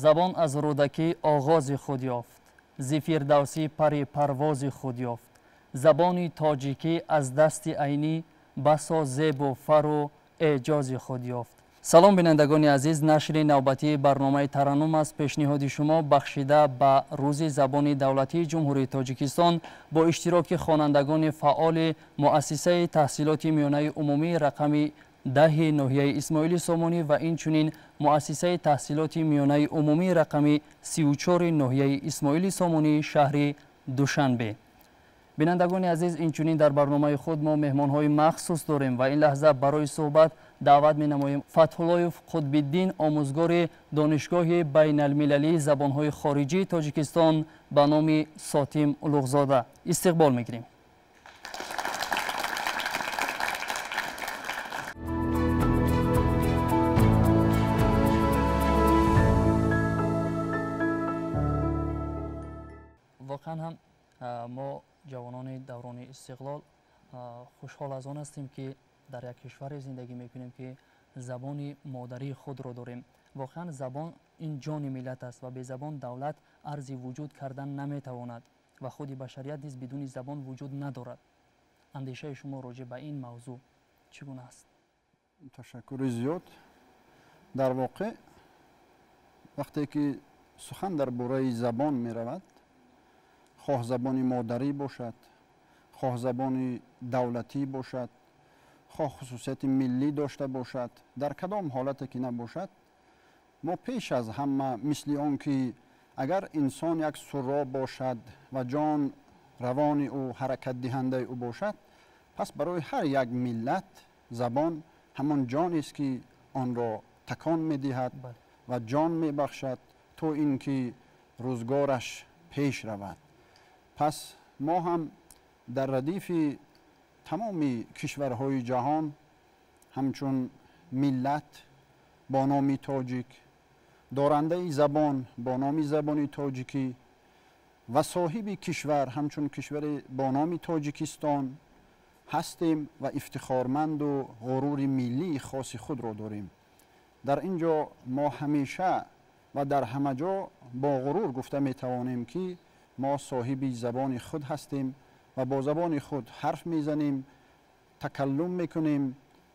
Забон аз Рӯдакӣ оғози худ ёфт, зи Фирдавсӣ пари парвози худ ёфт. Забони тоҷикӣ аз дасти Айнӣ басо зебу фару эъҷози худ ёфт. Салом, бинандагони азиз, нашри навбатии барномаи Тараннум аст пешниҳоди шумо бахшида ба Рӯзи забони давлатии Ҷумҳурии Тоҷикистон бо иштироки хонандагони фаъоли муассисаи таҳсилоти миёнаи умумии рақами 10 ноҳияи Исмоили Сомонӣ ва инчунин муассисаи таҳсилоти миёнаи умумии рақами 34 ноҳияи Исмоили Сомонии шаҳри Душанбе. Бинандагони азиз, инчунин дар барномаи худ мо меҳмонҳои махсус дорем ва ин лаҳза барои суҳбат даъват менамоем Фатҳуллоев Қутбиддин, омӯзгори Донишгоҳи байналмилалии забонҳои хориҷии Тоҷикистон ба номи Сотим Улуғзода. Истиқбол мегирем. Воқеан ҳам мо ҷавонони даврони истиқлол хушҳол аз он ҳастем, ки дар як кишваре зиндагӣ мекунем, ки забони модарии худро дорем. Воқеан забон ин ҷони миллат аст ва безабон давлат арзи вуҷуд кардан наметавонад ва худи башарият низ бидуни забон вуҷуд надорад. Андешаи шумо роҷеъ ба ин мавзӯъ чӣ гуна аст? Ташаккури зиёд. Дар воқеъ вақте ки сухан дар бораи забон меравад, хоҳ забони модарӣ бошад, хоҳ забони давлатӣ бошад, хоҳ хусусияти миллӣ дошта бошад, дар кадом ҳолате ки набошад, мо пеш аз ҳама мисли он ки агар инсон як сурро бошад ва ҷон равони ӯ ҳаракатдиҳандаи ӯ бошад, пас барои ҳар як миллат забон ҳамон ҷонест, ки онро такон медиҳад ва ҷон мебахшад то ин ки рӯзгораш пеш равад. Пас мо ҳам дар радифи тамоми кишварҳои ҷаҳон ҳамчун миллат бо номи тоҷик, дорандаи забон бо номи забони тоҷикӣ ва соҳиби кишвар ҳамчун кишваре бо номи Тоҷикистон ҳастем ва ифтихорманду ғурури миллии хоси худро дорем. Дар ин ҷо мо ҳамеша ва дар ҳама ҷо бо ғурур гуфта метавонем, ки мо соҳиби забони худ ҳастем ва бо забони худ ҳарф мезанем, такаллум мекунем,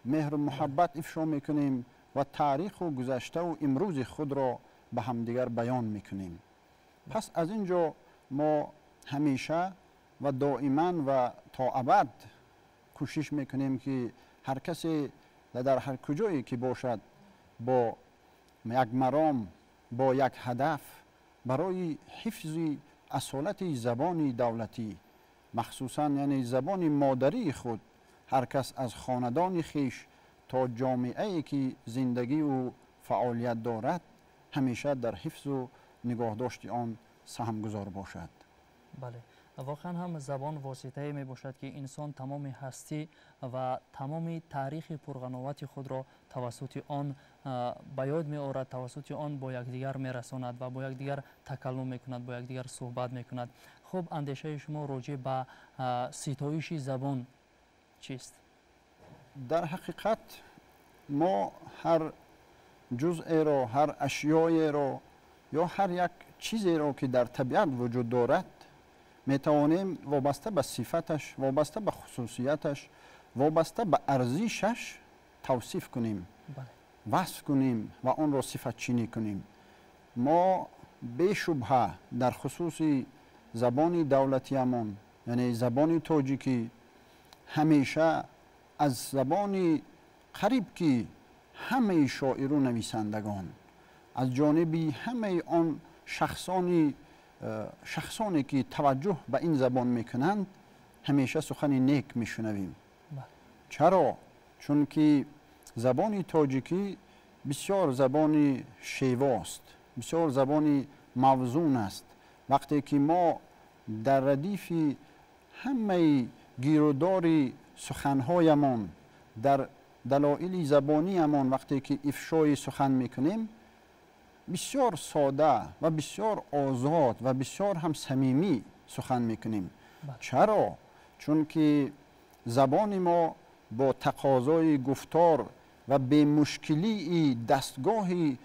меҳру муҳаббат ифшо мекунем ва таъриху гузаштаву имрӯзи худро ба ҳамдигар баён мекунем. Пас аз ин ҷо мо ҳамеша ва доиман ва то абад кӯшиш мекунем, ки ҳар касе дар ҳар куҷое ки бошад бо як маром, бо як ҳадаф барои ҳифзи асолати забони давлатӣ, махсусан яъне забони модарии худ, ҳар кас аз хонадони хеш то ҷомеае ки зиндагию фаъолият дорад, ҳамеша дар ҳифзу нигоҳдошти он саҳмгузор бошад. Бале, воқеан ҳам забон воситае мебошад, ки инсон тамоми ҳастӣ ва тамоми таърихи пурғановати худро тавассути он ба ёд меорад, тавассути он бо якдигар мерасонад ва бо якдигар такаллум мекунад, бо якдигар суҳбат мекунад. Хуб, андешаи шумо роҷеъ ба ситоиши забон чист? Дар ҳақиқат мо ҳар ҷузъеро, ҳар ашёеро ё ҳар як чизеро, ки дар табиат вуҷуд дорад, метавонем вобаста ба сифаташ, вобаста ба хусусияташ, вобаста ба арзишаш тавсиф кунем, васф кунем ва онро сифатчинӣ кунем. Мо бешубҳа дар хусуси забони давлатиямон, яъне забони тоҷикӣ, ҳамеша аз забони қариб ки ҳамаи шоиру нависандагон, аз ҷониби ҳамаи он шахсоне ки таваҷҷӯҳ ба ин забон мекунанд, ҳамеша сухани нек мешунавем. Чаро? Чунки забони тоҷикӣ бисёр забони шевост, бисёр забони мавзун аст. Вақте ки мо дар радифи ҳамаи гирудори суханҳоямон, дар далоили забониямон вақте ки ифшои сухан мекунем, бисёр сода ва бисёр озод ва бисёр ҳам самимӣ сухан мекунем. Чаро? Чунки забони мо бо тақозои гуфтор ва бемушкилии дастгоҳи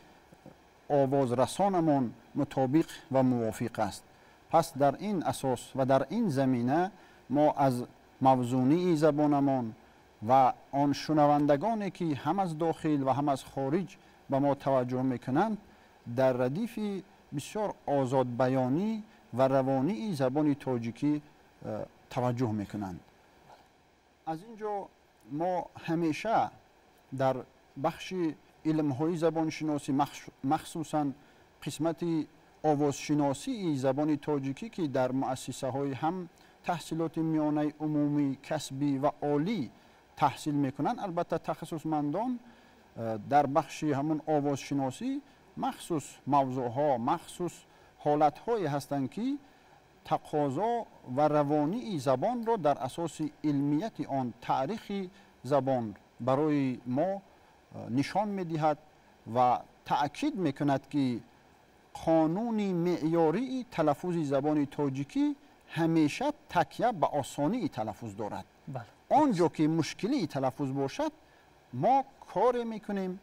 овозрасонамон мутобиқ ва мувофиқ аст. Пас дар ин асос ва дар ин замина мо аз мавзунии забонамон ва он шунавандагоне ки ҳам аз дохил ва ҳам аз хориҷ ба мо таваҷҷӯҳ мекунанд, дар радифи бисёр озодбаёнӣ ва равонии забони тоҷикӣ таваҷҷӯҳ мекунанд. Аз ин ҷо мо ҳамеша дар бахши илмҳои забоншиносӣ, махсусан қисмати овозшиносии забони тоҷикӣ, ки дар муассисаҳои ҳам таҳсилоти миёнаи умумӣ, касбӣ ва олӣ таҳсил мекунанд, албатта тахассусмандон дар бахши ҳамун овозшиносӣ махсус мавзӯъҳо, махсус ҳолатҳое ҳастанд, ки тақозо ва равонии забонро дар асоси илмияти он таърихи забон барои мо нишон медиҳад ва таъкид мекунад, ки қонуни меъёрии талаффузи забони тоҷикӣ ҳамеша такя ба осонии талаффуз дорад. Он ҷо ки мушкилии талаффуз бошад, мо коре мекунем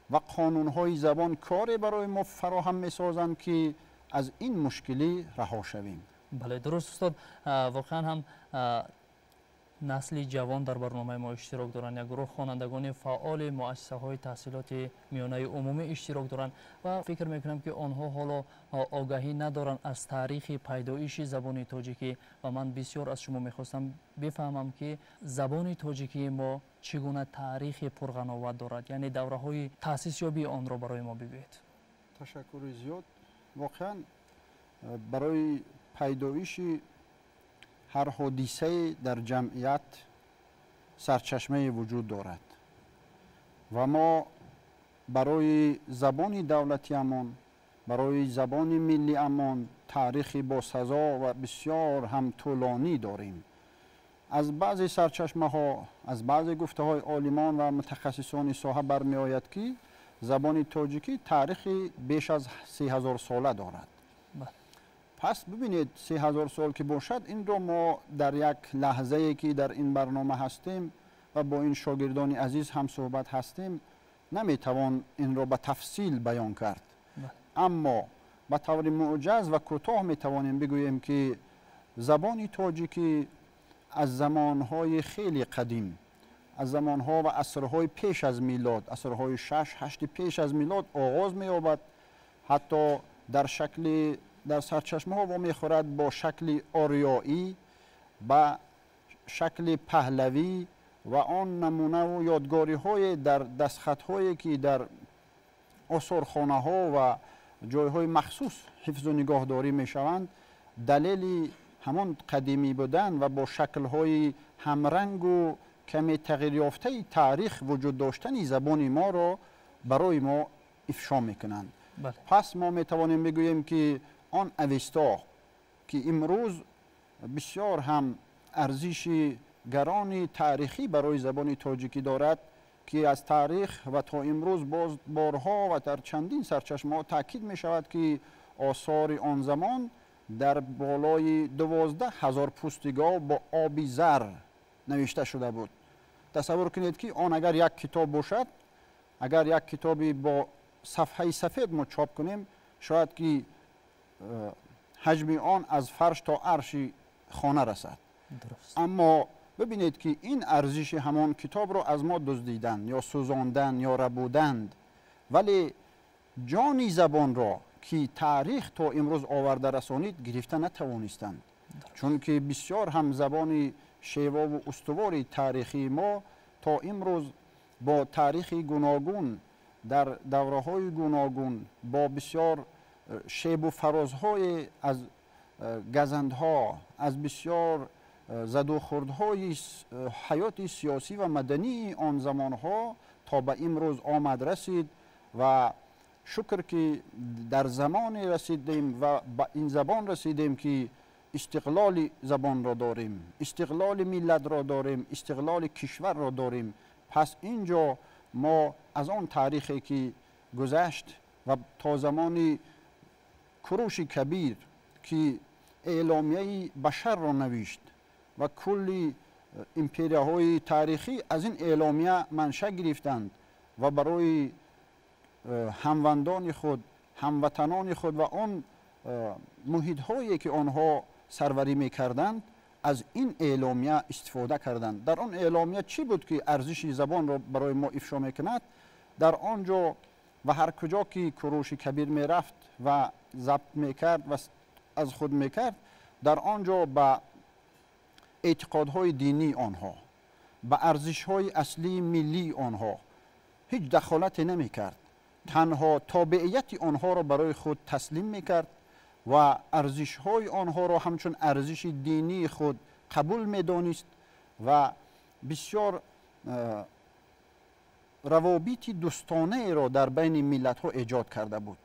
ва қонунҳои забон коре барои мо фароҳам месозанд, ки аз ин мушкилӣ раҳо шавем. Бале, дуруст, устод. Воқеан ҳам насли ҷавон дар барномаи мо иштирок доранд, як гурӯҳ хонандагони фаъоли муассисаҳои таҳсилоти миёнаи умумӣ иштирок доранд ва фикр мекунам, ки онҳо ҳоло огаҳӣ надоранд аз таърихи пайдоиши забони тоҷикӣ. Ва ман бисёр аз шумо мехостам бифаҳмам, ки забони тоҷикии мо чӣ гуна таърихи пурғановат дорад, яъне давраҳои таъсисёбии онро барои мо бигӯед. Ташаккури зиёд. Воқеан барои пайдоиши ҳар ҳодисае дар ҷамъият сарчашмае вуҷуд дорад ва мо барои забони давлатиамон, барои забони миллиамон таърихи босазо ва бисёр ҳам тӯлонӣ дорем. Аз баъзе сарчашмаҳо, аз баъзе гуфтаҳои олимон ва мутахассисони соҳа бармеояд, ки забони тоҷикӣ таърихи беш аз 3000 сола дорад. Пас бибинед, 3000 сол ки бошад, инро мо дар як лаҳзае ки дар ин барнома ҳастем ва бо ин шогирдони азиз ҳам суҳбат ҳастем, наметавон инро ба тафсил баён кард. Аммо ба таври муъҷаз ва кӯтоҳ метавонем бигӯем, ки забони тоҷикӣ аз замонҳои хеле қадим, аз замонҳо ва асрҳои пеш аз милод, асрҳои 6-8 пеш аз милод оғоз меёбад, ҳатто дар шакли дар сарчашмаҳо вомехӯрад бо шакли ориёӣ, ба шакли паҳлавӣ ва он намунаву ёдгориҳое дар дастхатҳое, ки дар осорхонаҳо ва ҷойҳои махсус ҳифзу нигоҳдорӣ мешаванд, далели ҳамон қадимӣ будан ва бо шаклҳои ҳамрангу каме тағйирёфтаи таърих вуҷуд доштани забони моро барои мо ифшо мекунанд. Пас мо метавонем бигӯем, ки он Авесто, ки имрӯз бисёр ҳам арзиши гарони таърихӣ барои забони тоҷикӣ дорад, ки аз таърих ва то имрӯз боз борҳо ва дар чандин сарчашмаҳо таъкид мешавад, ки осори он замон дар болои 12 000 пӯсти гов бо оби зар навишта шуда буд. Тасаввур кунед, ки он агар як китоб бошад, агар як китоби бо сафҳаи сафед мо чоп кунем, шояд ки ҳаҷми он аз фарш то арши хона расад. Аммо бибинед, ки ин арзиши ҳамон китобро аз мо дуздиданд ё сӯзонданд ё рабуданд, вале ҷони забонро, ки таърих то имрӯз оварда расонид, гирифта натавонистанд, чунки бисёр ҳам забони шевову устувори таърихии мо то имрӯз бо таърихи гуногун, дар давраҳои гуногун, бо бисёр шебу фарозҳое аз газандҳо, аз бисёр задухӯрдҳои ҳаёти сиёсӣ ва мадании он замонҳо то ба имрӯз омад расид. Ва шукр, ки дар замоне расидем ва ба ин забон расидем, ки истиқлоли забонро дорем, истиқлоли миллатро дорем, истиқлоли кишварро дорем. Пас ин ҷо мо аз он таърихе, ки гузашт ва то замони Куруши Кабир, ки эъломияи башарро навишт ва кулли империяҳои таърихӣ аз ин эъломия манша гирифтанд ва барои ҳамвандони худ ҳамватанони худ ва он муҳитҳое ки онҳо сарварӣ мекарданд аз ин эъломия истифода карданд. Дар он эъломия чӣ буд ки арзиши забонро барои мо ифшо мекунад? Дар он ҷо ва ҳар куҷо ки Куруши Кабир мерафт ва забт мекард ва аз худ мекард, дар он ҷо ба эътиқодҳои динии онҳо, ба арзишҳои аслии миллии онҳо ҳеҷ дахолате намекард. Танҳо тобеияти онҳоро барои худ таслим мекард ва арзишҳои онҳоро ҳамчун арзиши динии худ қабул медонист ва бисёр равобити дӯстонаеро дар байни миллатҳо эҷод карда буд.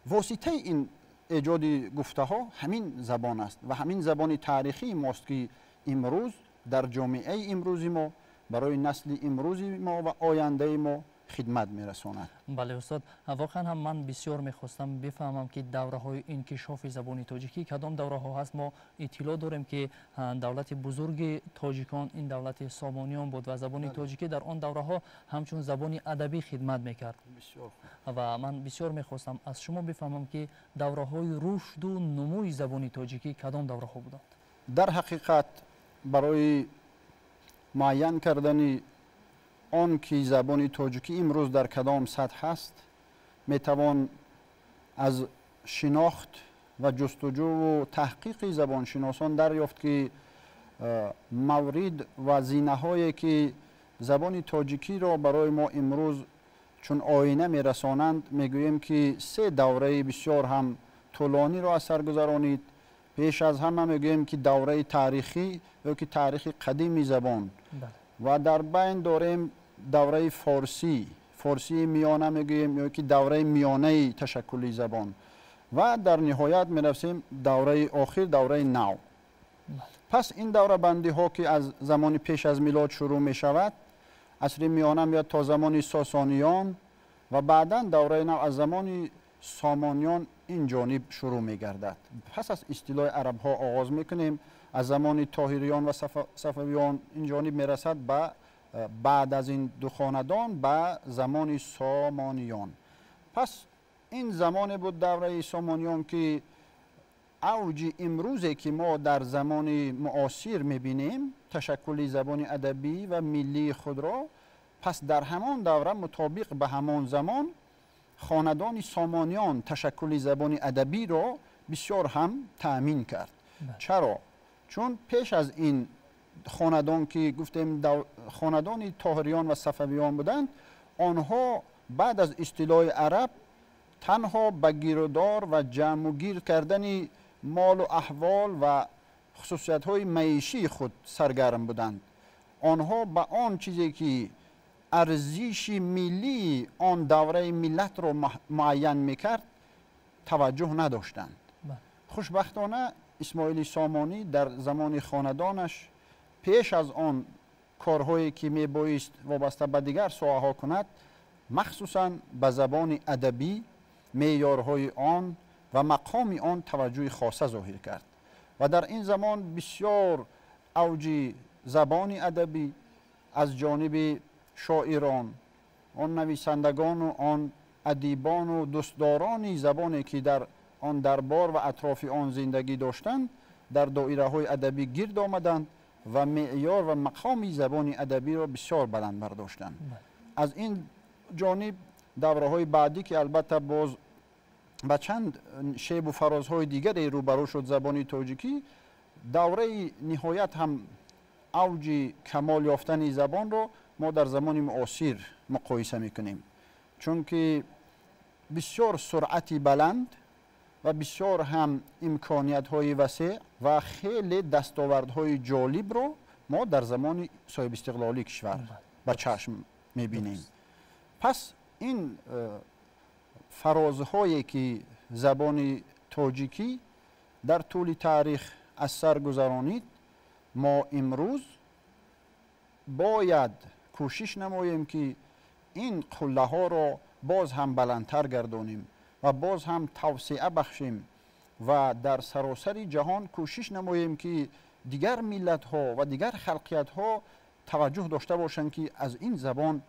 Воситаи ин эҷоди гуфтаҳо ҳамин забон аст ва ҳамин забони таърихии мост ки имрӯз дар ҷомеаи имрӯзи мо барои насли имрӯзи мо ва ояндаи мо хидмат мерасонад. Бале устод, воқеан ҳам ман бисёр мехостам бифаҳмам ки давраҳои инкишофи забони тоҷикӣ кадом давраҳо ҳаст. Мо иттилоъ дорем ки давлати бузурги тоҷикон ин давлати Сомониён буд ва забони тоҷикӣ дар он давраҳо ҳамчун забони адабӣ хидмат мекард. Ва ман бисёр мехостам аз шумо бифаҳмам ки давраҳои рушду нумӯи забони тоҷикӣ кадом давраҳо буданд. Дар ҳақиқат барои муайян кардани он ки забони тоҷикӣ имрӯз дар кадом сатҳ ҳаст, метавон аз шинохт ва ҷустуҷӯву таҳқиқи забоншиносон дарёфт ки маврид ва зинаҳое ки забони тоҷикиро барои мо имрӯз чун оина мерасонанд, мегӯем ки се давраи бисёр ҳам тӯлониро аз сар гузаронид. Пеш аз ҳама мегӯем ки давраи таърихӣ ё ки таърихи қадими забон ва дар байн дорем давраи форсӣ, форсии миёна мегӯем ё ки давраи миёнаи ташаккули забон ва дар ниҳоят мерасем давраи охир, давраи нав. Пас ин даврабандиҳо ки аз замони пеш аз милод шурӯъ мешавад, асри миёна меяд то замони сосониён ва баъдан давраи нав аз замони сомониён ин ҷониб шурӯъ мегардад. Пас аз истилои арабҳо оғоз мекунем, аз замони тоҳириён ва сафавиён ин ҷониб мерасад ба баъд аз ин ду хонадон ба замони сомониён. Пас ин замоне буд давраи сомониён ки авҷи имрӯзе ки мо дар замони муосир мебинем ташаккули забони адабӣ ва миллии худро, пас дар ҳамон давра мутобиқ ба ҳамон замон хонадони сомониён ташаккули забони адабиро бисёр ҳам таъмин кард. Чаро? Чун пеш аз ин хонадон ки гуфтем хонадони тоҳириён ва сафавиён буданд, онҳо баъд аз истилои араб танҳо ба гирудор ва ҷамъугир кардани молу аҳвол ва хусусиятҳои маишии худ саргарм буданд. Онҳо ба он чизе ки арзиши миллии он давраи миллатро муайян мекард таваҷҷӯҳ надоштанд. Хушбахтона Исмоили Сомонӣ дар замони хонадонаш пеш аз он корҳое ки мебоист вобаста ба дигар соҳаҳо кунад, махсусан ба забони адабӣ, меъёрҳои он ва мақоми он таваҷҷӯҳи хоса зоҳир кард ва дар ин замон бисёр авҷи забони адабӣ аз ҷониби шоирон, он нависандагону он адибону дӯстдорони забоне ки дар он дарбор ва атрофи он зиндагӣ доштанд, дар доираҳои адабӣ гирд омаданд ва меъёр ва мақоми забони адабиро бисёр баланд бардоштанд. Аз ин ҷониб давраҳои баъдӣ ки албатта боз ба чанд шебу фарозҳои дигаре рӯбарӯ шуд забони тоҷикӣ, давраи ниҳоят ҳам авҷи камол ёфтани забонро мо дар замони муосир муқоиса мекунем, чунки бисёр суръати баланд ва бисёр ҳам имкониятҳои васеъ ва хеле дастовардҳои ҷолибро мо дар замони соҳибистиқлолии кишвар ба чашм мебинем. Пас ин фарозҳое ки забони тоҷикӣ дар тӯли таърих аз сар гузаронид, мо имрӯз бояд кӯшиш намоем ки ин қуллаҳоро боз ҳам баландтар гардонем ва боз ҳам тавсеа бахшем ва дар саросари ҷаҳон кӯшиш намоем ки дигар миллатҳо ва дигар халқиятҳо таваҷҷӯҳ дошта бошанд ки аз ин забон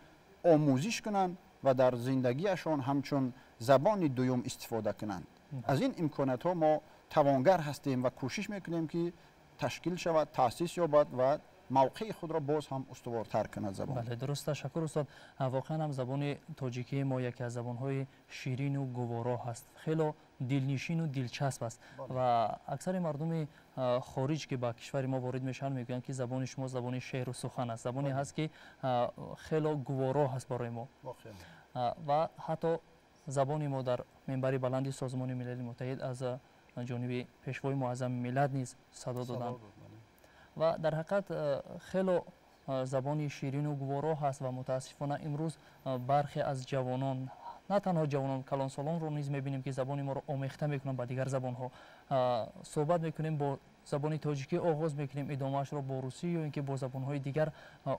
омӯзиш кунанд ва дар зиндагиашон ҳамчун забони дуюм истифода кунанд. Аз ин имкониятҳо мо тавонгар ҳастем ва кӯшиш мекунем, ки ташкил шавад, таъсис ёбад ва мавқеи худро боз ҳам устувортар кунад забон. Бале, дуруст, ташаккур, устод. Воқеан ҳам забони тоҷикии мо яке аз забонҳои ширину гуворо ҳаст, хело дилнишину дилчасп аст ва аксари мардуми хориҷ, ки ба кишвари мо ворид мешаванд, мегӯянд, ки забони шумо забони шеъру сухан аст, забоне ҳаст, ки хело гуворо ҳаст барои мо. Ва ҳатто забони мо дар минбари баланди Созмони Милали Муттаҳид аз ҷониби Пешвои Муаззами миллат низ садо доданд. Ва дар ҳақиқат хело забони ширину гуворо ҳаст ва мутаассифона имрӯз бархе аз ҷавонон, на танҳо ҷавонон, калонсолонро низ мебинем, ки забони моро омехта мекунанд ба дигар забонҳо. Суҳбат мекунем, бо забони тоҷикӣ оғоз мекунем, идомаашро бо русӣ ё ин ки бо забонҳои дигар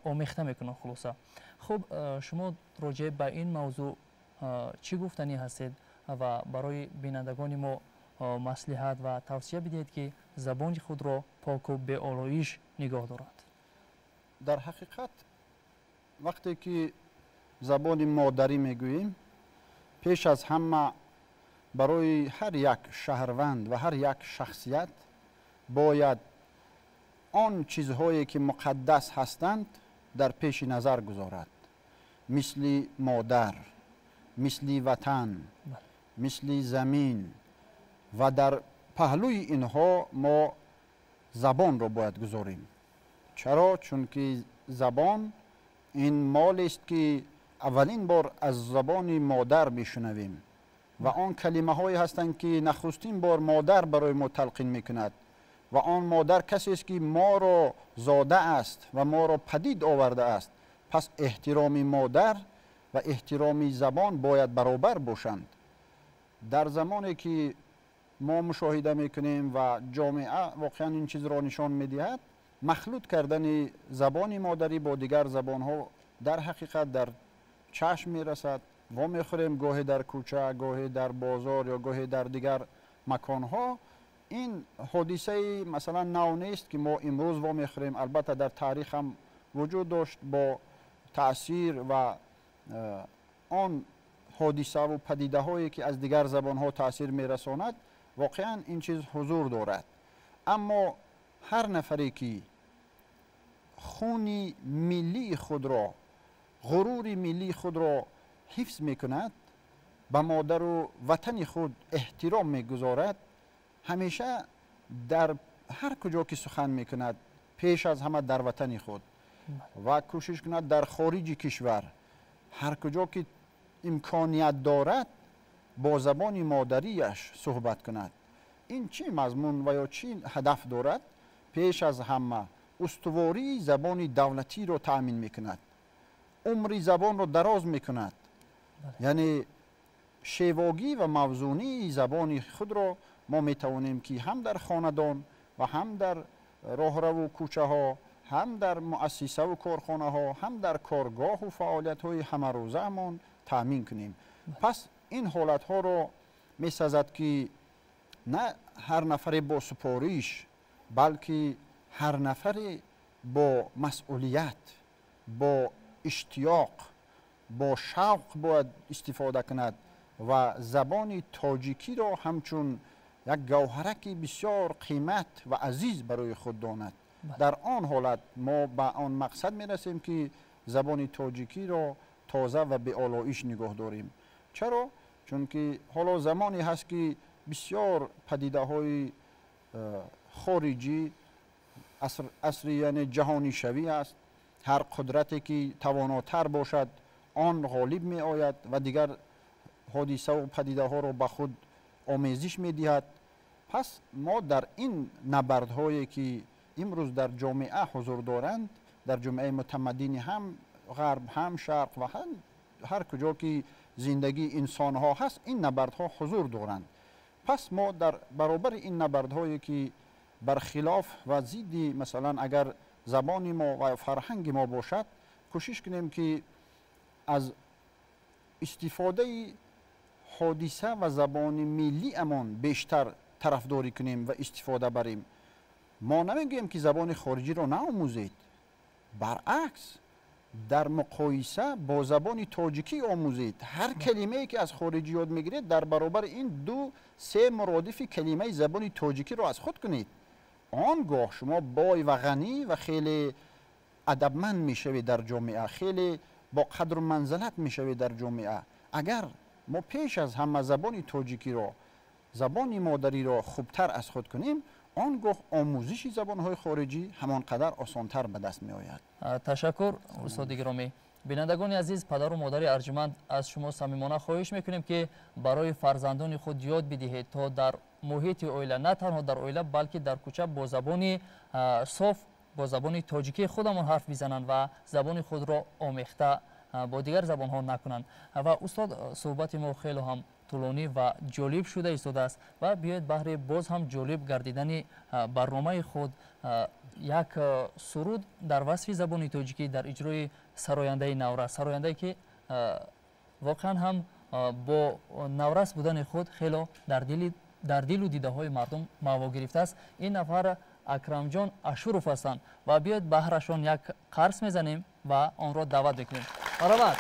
омехта мекунанд. Хулоса, хуб, шумо роҷеъ ба ин мавзӯъ чӣ гуфтанӣ ҳастед ва барои бинандагони мо маслиҳат ва тавсия бидиҳед, ки забони худро поку беолоиш нигоҳ дорад? Дар ҳақиқат, вақте ки забони модарӣ мегӯем, пеш аз ҳама барои ҳар як шаҳрванд ва ҳар як шахсият бояд он чизҳое, ки муқаддас ҳастанд, дар пеши назар гузорад, мисли модар, мисли ватан, мисли замин, ва дар паҳлӯи инҳо мо забонро бояд гузорем. Чаро? Чунки забон ин молест, ки аввалин бор аз забони модар мешунавем ва он калимаҳое ҳастанд, ки нахустин бор модар барои мо талқин мекунад, ва он модар касест, ки моро зодааст ва моро падид овардааст. Пас эҳтироми модар ва эҳтироми забон бояд баробар бошанд. Дар замоне ки мо мушоҳида мекунем ва ҷомеа воқеан ин чизро нишон медиҳад, махлут кардани забони модарӣ бо дигар забонҳо дар ҳақиқат дар чашм мерасад. Вомехӯрем гоҳе дар кӯча, гоҳе дар бозор ё гоҳе дар дигар маконҳо. Ин ҳодисаи, масалан, нав нест, ки мо имрӯз вомехӯрем. Албатта, дар таърих ҳам вуҷуд дошт. Бо таъсир ва он ҳодисаву падидаҳое, ки аз дигар забонҳо таъсир мерасонад, воқеан ин чиз ҳузур дорад. Аммо ҳар нафаре, ки хуни миллии худро, ғурури миллии худро ҳифз мекунад, ба модару ватани худ эҳтиром мегузорад, ҳамеша дар ҳар куҷо ки сухан мекунад, пеш аз ҳама дар ватани худ, ва кӯшиш кунад дар хориҷи кишвар, ҳар куҷо ки имконият дорад, бо забони модариаш суҳбат кунад. Ин чӣ мазмун ва ё чӣ ҳадаф дорад? Пеш аз ҳама устувории забони давлатиро таъмин мекунад, умри забонро дароз мекунад, яъне шевогӣ ва мавзунии забони худро мо метавонем, ки ҳам дар хонадон ва ҳам дар роҳраву кӯчаҳо, ҳам дар муассисаву корхонаҳо, ҳам дар коргоҳу фаъолиятҳои ҳамарӯзаамон таъмин кунем. Пас ин ҳолатҳоро месазад, ки на ҳар нафаре бо супориш, балки ҳар нафаре бо масъулият, бо иштиёқ, бо шавқ бояд истифода кунад ва забони тоҷикиро ҳамчун як гавҳараки бисёр қимат ва азиз барои худ донад. Дар он ҳолат мо ба он мақсад мерасем, ки забони тоҷикиро тоза ва беолоиш нигоҳ дорем. Чаро? Чунки ҳоло замоне ҳаст, ки бисёр падидаҳои хориҷӣ, асри, яъне ҷаҳонишавӣ аст. Ҳар қудрате ки тавонотар бошад, он ғолиб меояд ва дигар ҳодисаву падидаҳоро ба худ омезиш медиҳад. Пас мо дар ин набардҳое, ки имрӯз дар ҷомеа ҳузур доранд, дар ҷомеаи мутамаддини ҳам ғарб, ҳам шарқ ва ҳар куҷо ки зиндагии инсонҳо ҳаст, ин набардҳо ҳузур доранд. Пас мо дар баробари ин набардҳое, ки бархилоф ва зидди, масалан, агар забони мо ва фарҳанги мо бошад, кӯшиш кунем, ки аз истифодаи ҳодиса ва забони миллиамон бештар тарафдорӣ кунем ва истифода барем. Мо намегӯем, ки забони хориҷиро наомӯзед, баръакс. Дар муқоиса бо забони тоҷикӣ омӯзед. Ҳар калимае ки аз хориҷӣ ёд мегиред, дар баробари ин 2-3 муродифи калимаи забони тоҷикиро аз худ кунед. Он гоҳ шумо бой ва ғанӣ ва хеле адабманд мешавед дар ҷомеа, хеле бо қадру манзалат мешавед дар ҷомеа. Агар мо пеш аз ҳама забони тоҷикиро, забони модариро хубтар аз худ кунем, он гоҳ омӯзиши забонҳои хориҷӣ ҳамон қадар осонтар ба даст меояд. Ташаккур, устоди гиромӣ. Бинандагони азиз, падару модари арҷуманд, аз шумо самимона хоҳиш мекунем, ки барои фарзандони худ ёд бидиҳед, то дар муҳити оила, на танҳо дар оила, балки дар кӯча бо забони соф, бо забони тоҷикии худамон ҳарф бизананд ва забони худро омехта бо дигар забонҳо накунанд. Ва устод, суҳбати мо хеле ҳам тӯлонӣ ва ҷолиб шуда истодааст ва биёед баҳри боз ҳам ҷолиб гардидани барномаи худ як суруд дар васфи забони тоҷикӣ дар иҷрои сарояндаи наврас, сарояндае ки воқеан ҳам бо наврас будани худ хело дар дилу дидаҳои мардум маъво гирифтааст. Ин нафар Акрамҷон Ашуров ҳастанд ва биёед баҳрашон як қарс мезанем ва онро даъват мекунем. Марҳамат.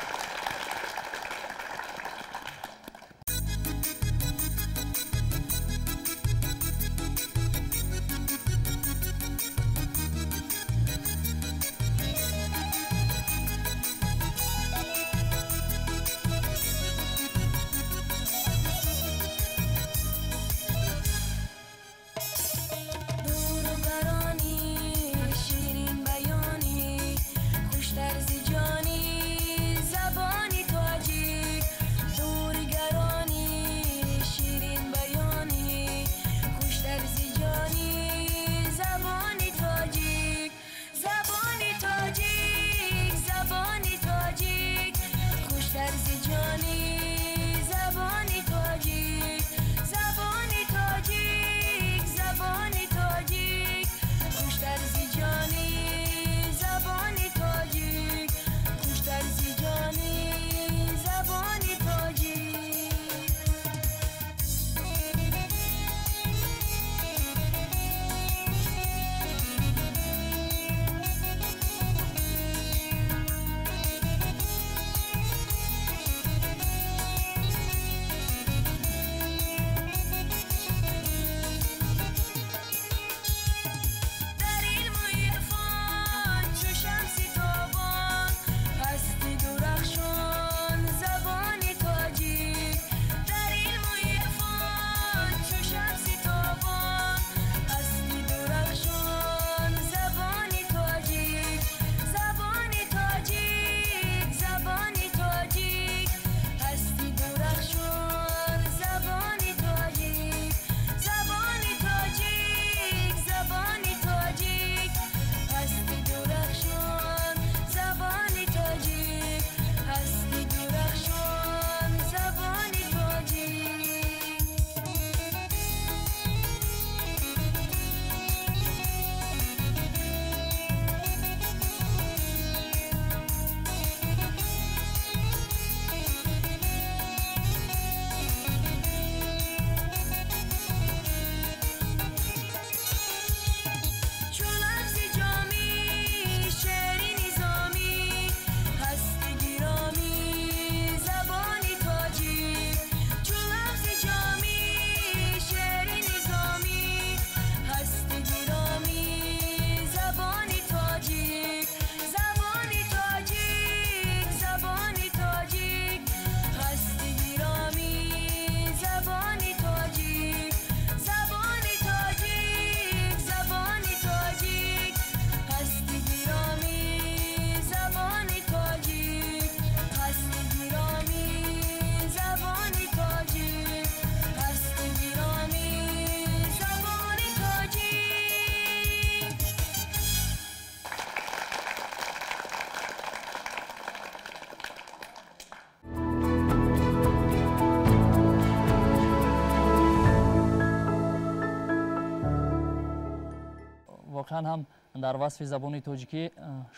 Воқеан ҳам дар васфи забони тоҷикӣ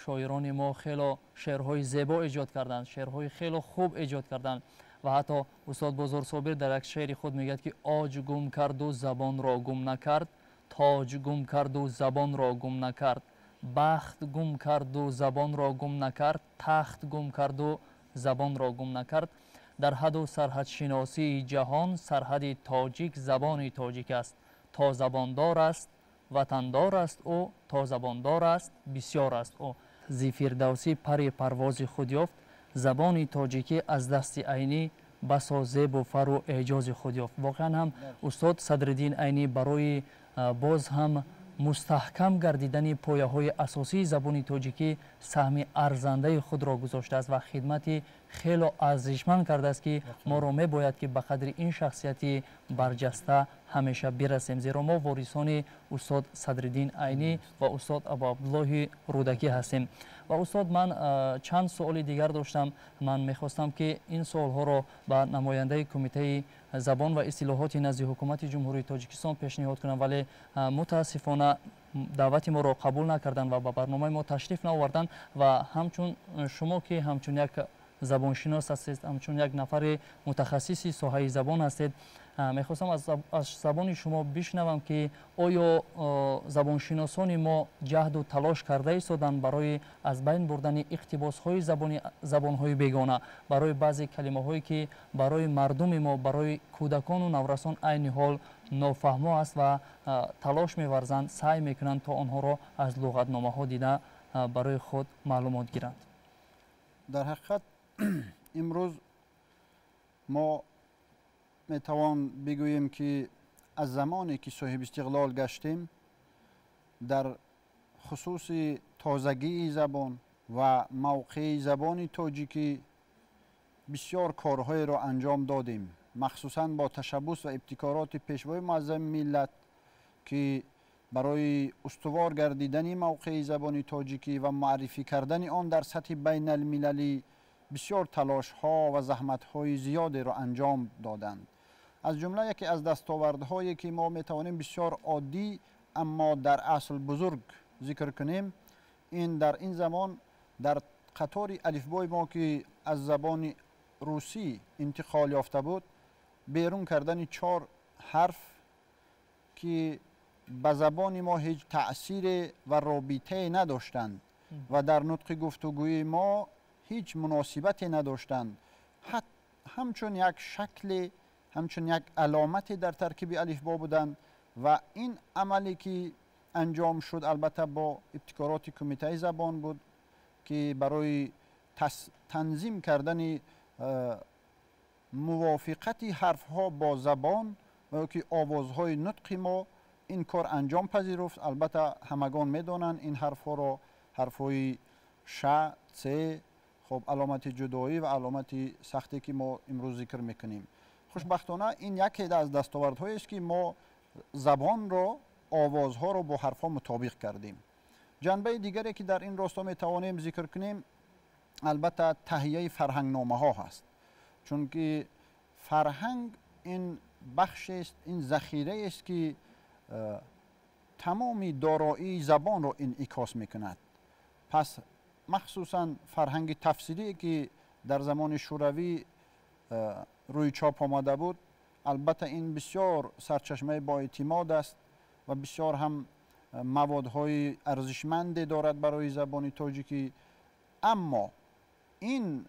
шоирони мо хело шеърҳои зебо эҷод карданд, шеърҳои хело хуб эҷод карданд ва ҳатто устод Бозорсобир дар як шеъри худ мегӯяд, ки оҷ гум карду забонро гум накард, тоҷ гум карду забонро гум накард, Бахт гум карду забонро гум накард, тахт гум карду забонро гум накард. Дар ҳаду сарҳадшиносии ҷаҳон сарҳади тоҷик забони тоҷик аст. То забондор аст, ватандор аст ӯ, то забондор аст, бисёр аст ӯ. Зи Фирдавсӣ пари парвози худ ёфт, забони тоҷикӣ аз дасти Айнӣ басо зебу фару эъҷози худ ёфт. Воқеан ҳам устод Садриддин Айнӣ барои боз ҳам мустаҳкам гардидани пояҳои асосии забони тоҷикӣ саҳми арзандаи худро гузоштааст ва хидмати хело арзишманд кардааст, ки моро мебояд, ки ба қадри ин шахсияти барҷаста ҳамеша бирасем, зеро мо ворисони устод Садриддин Айнӣ ва устод Абуабдуллоҳи Рӯдакӣ ҳастем. Ва устод, ман чанд суоли дигар доштам. Ман мехостам, ки ин суолҳоро ба намояндаи Кумитаи забон ва истилоҳоти назди Ҳукумати Ҷумҳурии Тоҷикистон пешниҳод кунам, вале мутаассифона даъвати моро қабул накарданд ва ба барномаи мо ташриф наоварданд. Ва ҳамчун шумо, ки ҳамчун як забоншинос ҳастед, ҳамчун як нафари мутахассиси соҳаи забон ҳастед, мехостам аз забони шумо бишнавам, ки оё забоншиносони мо ҷаҳду талош карда истоданд барои аз байн бурдани иқтибосҳои забонҳои бегона, барои баъзе калимаҳое, ки барои мардуми мо, барои кӯдакону наврасон айни ҳол нофаҳмо аст, ва талош меварзанд, саъй мекунанд, то онҳоро аз луғатномаҳо дида барои худ маълумот гиранд? Дар ҳақиқат, имрӯз мо метавон бигӯем, ки аз замоне ки соҳибистиқлол гаштем, дар хусуси тозагии забон ва мавқеи забони тоҷикӣ бисёр корҳоеро анҷом додем, махсусан бо ташаббус ва ибтикороти Пешвои муаззами миллат, ки барои устувор гардидани мавқеи забони тоҷикӣ ва муаррифӣ кардани он дар сатҳи байналмилалӣ бисёр талошҳо ва заҳматҳои зиёдеро анҷом доданд. Аз ҷумла яке аз дастовардҳое, ки мо метавонем бисёр оддӣ, аммо дар асл бузург зикр кунем, ин дар ин замон дар қатори алифбои мо, ки аз забони русӣ интиқол ёфта буд, берун кардани чор ҳарф, ки ба забони мо ҳеҷ таъсире ва робитае надоштанд ва дар нутқи гуфтугӯи мо ҳеҷ муносибате надоштанд, ҳамчун як шакле, ҳамчун як аломате дар таркиби алифбо буданд. Ва ин амале ки анҷом шуд, албатта бо ибтикороти Кумитаи забон буд, ки барои танзим кардани мувофиқати ҳарфҳо бо забон ва ё ки овозҳои нутқи мо ин кор анҷом пазируфт. Албатта, ҳамагон медонанд ин ҳарфҳоро: ҳарфҳои ша, ц, хоб, аломати ҷудоӣ ва аломати сахте, ки мо имрӯз зикр мекунем. Хушбахтона, ин яке аз дастовардҳоест, ки мо забонро, овозҳоро бо ҳарфҳо мутобиқ кардем. Ҷанбаи дигаре, ки дар ин росто метавонем зикр кунем, албатта таҳияи фарҳангномаҳо ҳаст, чунки фарҳанг ин бахшест, ин захираест, ки тамоми дороии забонро инъикос мекунад. Пас махсусан фарҳанги тафсирие, ки дар замони Шӯравӣ рӯи чоп омада буд, албатта ин бисёр сарчашмаи боэътимод аст ва бисёр ҳам маводҳои арзишманде дорад барои забони тоҷикӣ. Аммо ин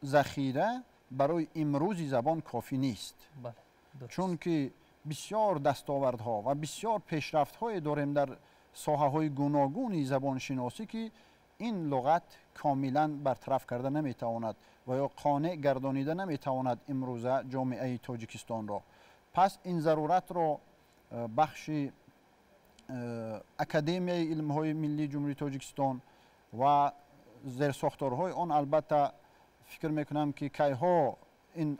захира барои имрӯзи забон кофӣ нест, чунки бисёр дастовардҳо ва бисёр пешрафтҳое дорем дар соҳаҳои гуногуни забоншиносӣ, ки ин луғат комилан бартараф карда наметавонад ва ё қонеъ гардонида наметавонад имрӯза ҷомеаи Тоҷикистонро. Пас ин заруратро бахши Академияи илмҳои миллии Ҷумҳурии Тоҷикистон ва зерсохторҳои он, албатта, фикр мекунам, ки кайҳо ин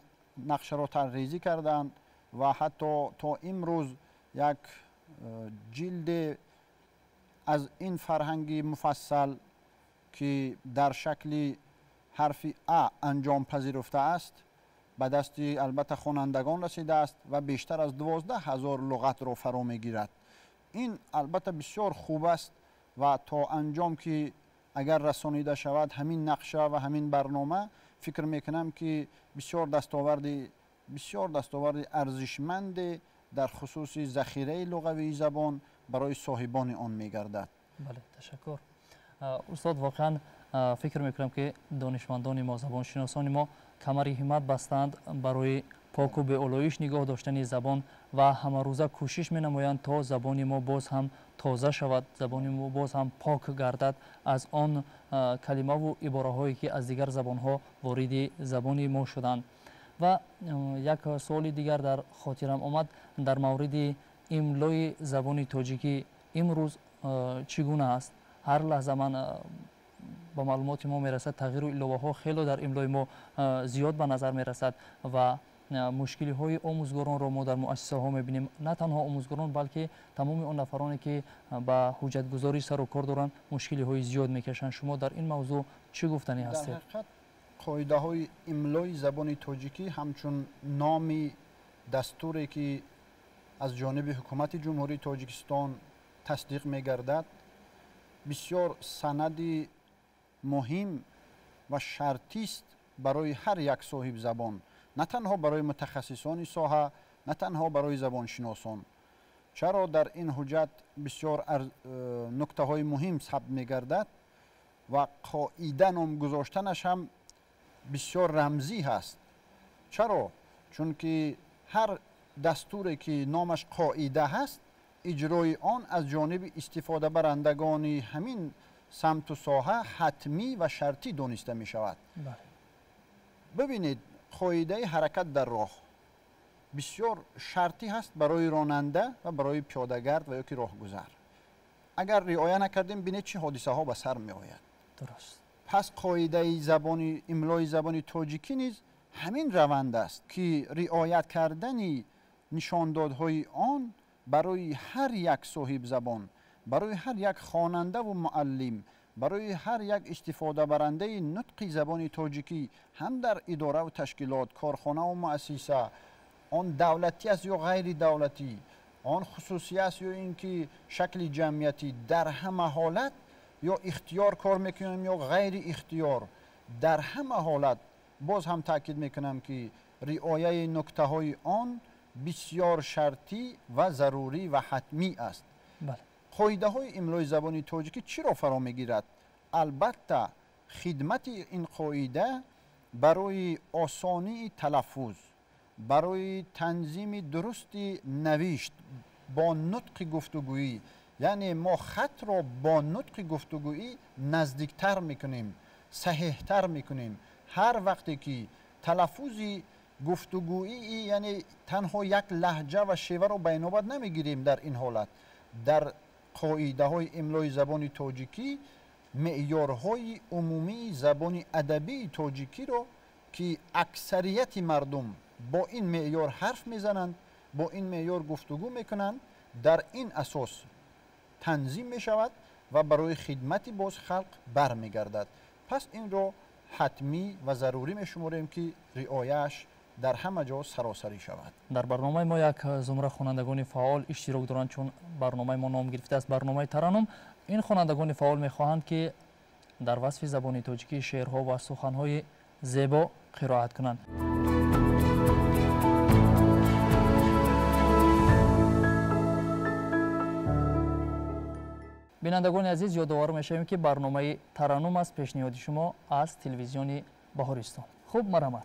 нақшаро тарҳрезӣ карданд ва ҳатто то имрӯз як ҷилде аз ин фарҳанги муфассал, ки дар шакли ҳарфи а анҷом пазируфтааст, ба дасти, албатта, хонандагон расидааст ва бештар аз 12 000 луғатро фаро мегирад. Ин, албатта, бисёр хуб аст ва то анҷом ки агар расонида шавад ҳамин нақша ва ҳамин барнома, фикр мекунам, ки бисёр дастоварди арзишманде дар хусуси захираи луғавии забон барои соҳибони он мегардад. Бале, ташаккур. Устод, воқеан фикр мекунам, ки донишмандони мо, забоншиносони мо камари ҳиммат бастанд барои поку беолоиш нигоҳ доштани забон ва ҳамарӯза кӯшиш менамоянд, то забони мо боз ҳам тоза шавад, забони мо боз ҳам пок гардад аз он калимаву ибораҳое, ки аз дигар забонҳо вориди забони мо шуданд. Ва як суоли дигар дар хотирам омад дар мавриди имлои забони тоҷикӣ имрӯз чӣ гуна аст? Ҳар лаҳза ман ба маълумоти мо мерасад, тағйиру иловаҳо хело дар имлои мо зиёд ба назар мерасад ва мушкилиҳои омӯзгоронро мо дар муассисаҳо мебинем. На танҳо омӯзгорон, балки тамоми он нафароне, ки ба ҳуҷҷатгузорӣ сару кор доранд, мушкилиҳои зиёд мекашанд. Шумо дар ин мавзӯъ чӣ гуфтанӣ ҳастед? Дар ҳақиқат, қоидаҳои имлои забони тоҷикӣ ҳамчун номи дастуре, ки аз ҷониби ҳукумати Ҷумҳурии Тоҷикистон тасдиқ мегардад, бисёр санади муҳим ва шартист барои ҳар як соҳибзабон, на танҳо барои мутахассисони соҳа, на танҳо барои забоншиносон. Чаро дар ин ҳуҷҷат бисёр нуктаҳои муҳим сабт мегардад ва қоида ном гузоштанаш ҳам бисёр рамзӣ ҳаст? Чаро? Чунки ҳар дастуре, ки номаш қоида ҳаст, иҷрои он аз ҷониби истифодабарандагони ҳамин самту соҳа ҳатмӣ ва шартӣ дониста мешавад. Бибинед, қоидаи ҳаракат дар роҳ бисёр шартӣ ҳаст барои ронанда ва барои пиёдагард ва ё ки роҳгузар. Агар риоя накардем, бинед, чӣ ҳодисаҳо ба сар меояд. Пас қоидаи забони имлои забони тоҷикӣ низ ҳамин раванд аст, ки риоят кардани нишондодҳои он барои ҳар як соҳибзабон, барои ҳар як хонандаву муаллим, барои ҳар як истифодабарандаи нутқи забони тоҷикӣ ҳам дар идораву ташкилот, корхонаву муассиса, он давлатӣ аст ё ғайридавлатӣ, он хусусӣ аст ё ин ки шакли ҷамъиятӣ, дар ҳама ҳолат ё ихтиёр кор мекунем ё ғайри ихтиёр, дар ҳама ҳолат боз ҳам таъкид мекунам, ки риояи нуктаҳои он бисёр шартӣ ва зарурӣ ва ҳатмӣ аст. Қоидаҳои имлои забони тоҷикӣ чиро фаро мегирад? Албатта, хидмати ин қоида барои осонии талаффуз, барои танзими дурусти навишт бо нутқи гуфтугӯӣ, яъне мо хатро бо нутқи гуфтугӯӣ наздиктар мекунем, саҳеҳтар мекунем. Ҳар вақте ки талаффузи гуфтугӯӣ, яъне танҳо як лаҳҷа ва шеваро ба инобат намегирем, дар ин ҳолат дар қоидаҳои имлои забони тоҷикӣ меъёрҳои умумии забони адабии тоҷикиро, ки аксарияти мардум бо ин меъёр ҳарф мезананд, бо ин меъёр гуфтугӯ мекунанд, дар ин асос танзим мешавад ва барои хидмати боз халқ бармегардад. Пас инро ҳатмӣ ва зарурӣ мешуморем, ки риояаш дар ҳама ҷо саросарӣ шавад. Дар барномаи мо як зумра хонандагони фаъол иштирок доранд, чун барномаи мо ном гирифтааст барномаи Тараннум. Ин хонандагони фаъол мехоҳанд, ки дар васфи забони тоҷикӣ шеърҳо ва суханҳои зебо қироат кунанд. Бинандагони азиз, ёдовар мешавем, ки барномаи Тараннум аст, пешниҳоди шумо аз телевизиони Баҳористон. Хуб, марҳамат.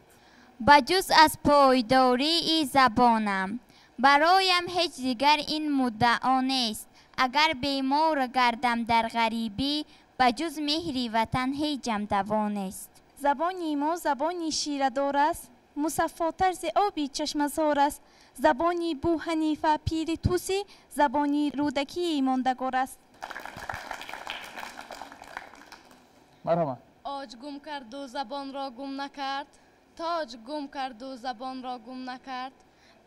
Ба ҷуз аз пойдории забонам бароям ҳеҷ дигар ин муддао нест. Агар бемор гардам дар ғарибӣ, ба ҷуз меҳри ватан ҳеҷам даво нест. Забони мо забони ширадор аст, мусаффотар зи оби чашмазор аст. Забони Бӯҳанифа, пири Тӯсӣ, забони Рӯдакии мондагор аст. Марҳамат. Оҷ гум карду забонро гум накард, тоҷ гум карду забонро гум накард,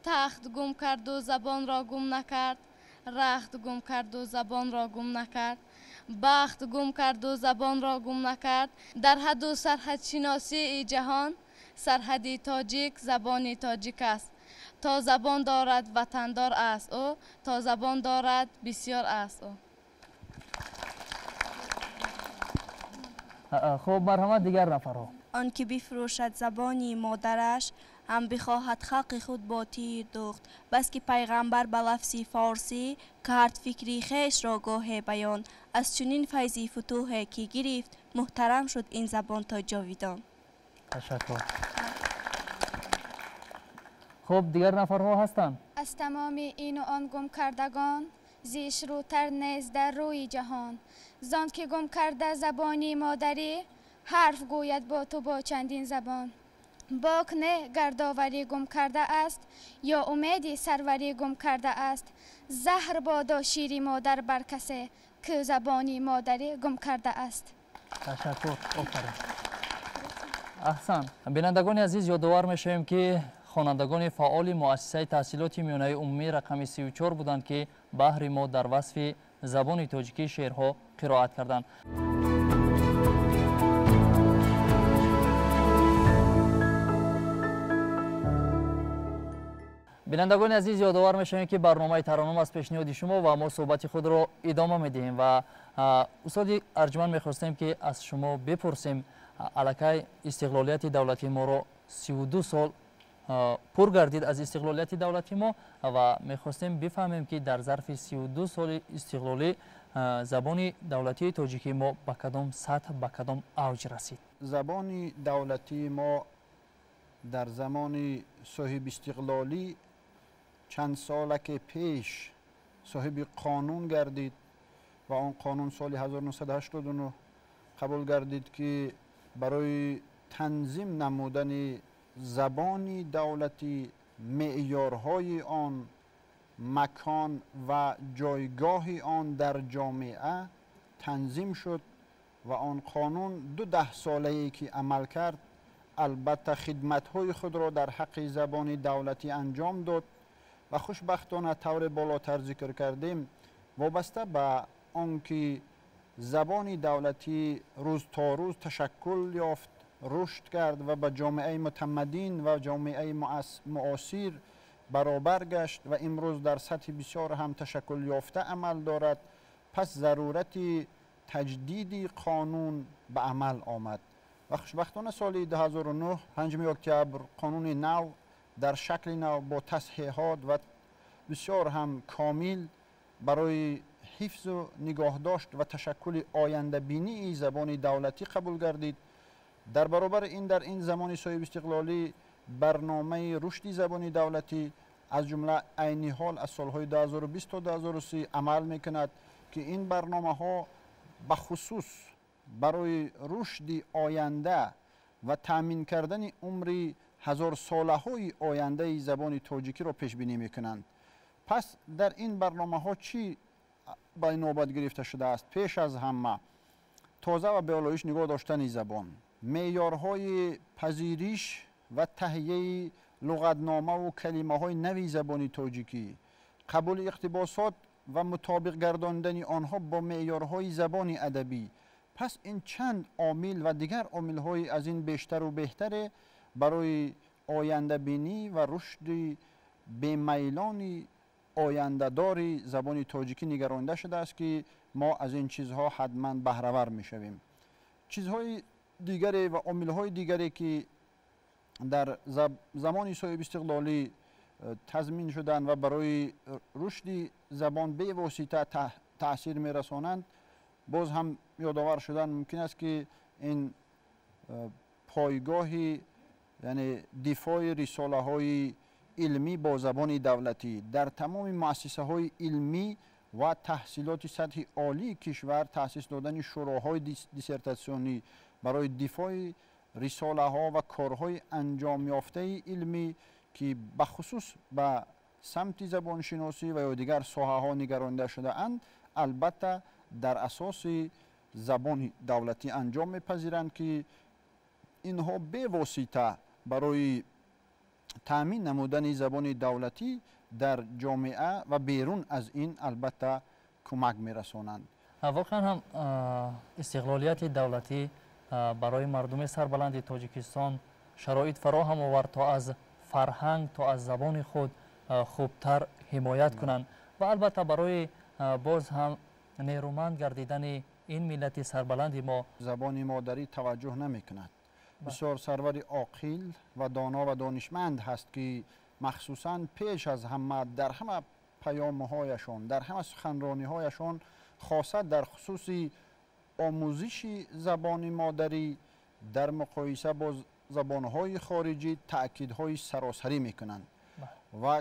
тахт гум карду забонро гум накард, рахт гум карду забонро гум накард, бахт гум карду забонро гум накард. Дар ҳадду сарҳадшиносии ҷаҳон сарҳади тоҷик забони тоҷик аст. То забон дорад, ватандор аст ӯ, то забон дорад, бисёр аст ӯ. Хуб, марҳамат, дигар нафарҳо. Он ки бифурӯшад забони модараш, ҳам бихоҳад халқи худ бо тир духт. Бас ки пайғамбар ба лафзи форсӣ кард фикри хешро гоҳе баён. Аз чунин файзи футӯҳе ки гирифт, муҳтарам шуд ин забон то ҷовидон. Ташаккур. Хуб, дигар нафарҳо ҳастанд? Аз тамоми ину он гум кардагон зишрӯтар нест дар рӯи ҷаҳон. Зон ки гум карда забони модарӣ, ҳарф гӯяд бо ту бо чандин забон. Бок не гардоварӣ гум карда аст, ё умеди сарварӣ гум карда аст. Заҳр бодо шири модар бар касе, ки забони модарӣ гум карда аст. Ташаккур, офарин. Аҳсан. Бинандагони азиз, ёдовар мешавем, ки хонандагони фаъоли муассисаи таҳсилоти миёнаи умумӣ рақами 34 буданд, ки баҳри мо дар васфи забони тоҷикӣ шеърҳо қироат карданд. Бинандагони азиз, ёдовар мешавем, ки барномаи Тараннум аз пешниҳоди шумо ва мо суҳбати худро идома медиҳем ва устоди арҷманд, мехостем, ки аз шумо бипурсем, аллакай истиқлолияти давлатии моро 32 сол пур гардид аз истиқлолияти давлати мо ва мехостем бифаҳмем, ки дар зарфи 32 соли истиқлолӣ забони давлатии тоҷикии мо ба кадом сатҳ, ба кадом авҷ расид? Забони давлатии мо дар замони соҳибистиқлолӣ чанд сола ки пеш соҳиби қонун гардид ва он қонун соли 1989 қабул гардид, ки барои танзим намудани забони давлатӣ, меъёрҳои он, макон ва ҷойгоҳи он дар ҷомеа танзим шуд ва он қонун ду даҳсолае ки амал кард, албатта хидматҳои худро дар ҳаққи забони давлатӣ анҷом дод ва хушбахтона, тавре болотар зикр кардем, вобаста ба он ки забони давлатӣ рӯз то рӯз ташаккул ёфт, рушд кард ва ба ҷомеаи мутамаддин ва ҷомеаи муосир баробар гашт ва имрӯз дар сатҳи бисёр ҳам ташаккул ёфта амал дорад, пас зарурати таҷдиди қонун ба амал омад ва хушбахтона соли 2009, 5 октябр, қонуни нав дар шакли нав бо тасҳиҳот ва бисёр ҳам комил барои ҳифзу нигоҳдошт ва ташаккули ояндабинии забони давлатӣ қабул гардид. Дар баробари ин, дар ин замони соҳибистиқлолӣ барномаи рушди забони давлатӣ, аз ҷумла айни ҳол аз солҳои 2020 то 2030 амал мекунад, ки ин барномаҳо бахусус барои рушди оянда ва таъмин кардани умри ҳазорсолаҳои ояндаи забони тоҷикиро пешбинӣ мекунанд. Пас дар ин барномаҳо чӣ ба инобат гирифта шудааст? Пеш аз ҳама тоза ва беолоиш нигоҳ доштани забон, меъёрҳои пазириш ва таҳияи луғатномаву калимаҳои нави забони тоҷикӣ, қабули иқтибосот ва мутобиқ гардондани онҳо бо меъёрҳои забони адабӣ. Пас ин чанд омил ва дигар омилҳои аз ин бештару беҳтаре барои ояндабинӣ ва рушди бемайлони ояндадори забони тоҷикӣ нигаронида шудааст, ки мо аз ин чизҳо ҳатман баҳравар мешавем. Чизҳои дигаре ва омилҳои дигаре, ки дар замони соҳибистиқлолӣ тазмин шуданд ва барои рушди забон бевосита таъсир мерасонанд, боз ҳам ёдовар шудан мумкин аст, ки ин пойгоҳи, яъне дифои рисолаҳои илмӣ бо забони давлатӣ дар тамоми муассисаҳои илмӣ ва таҳсилоти сатҳи олии кишвар, таъсис додани шӯроҳои диссертатсионӣ барои дифои рисолаҳо ва корҳои анҷомёфтаи илмӣ, ки бахусус ба самти забоншиносӣ ва ё дигар соҳаҳо нигаронида шудаанд, албатта дар асоси забони давлатӣ анҷом мепазиранд, ки инҳо бевосита барои таъмин намудани забони давлатӣ дар ҷомеа ва берун аз ин албатта кӯмак мерасонанд. Воқеан ҳам истиқлолияти давлатӣ барои мардуми сарбаланди Тоҷикистон шароит фароҳам овард, то аз фарҳанг, то аз забони худ хубтар ҳимоят кунанд ва албатта барои боз ҳам нерӯманд гардидани ин миллати сарбаланди мо. Забони модарӣ таваҷҷӯҳ намекунад. Бисёр сарвари оқил ва доно ва донишманд ҳаст, ки махсусан пеш аз ҳама дар ҳама паёмҳояшон, дар ҳама суханрониҳояшон, хоса дар хусуси омӯзиши забони модарӣ дар муқоиса бо забонҳои хориҷӣ таъкидҳои саросарӣ мекунанд ва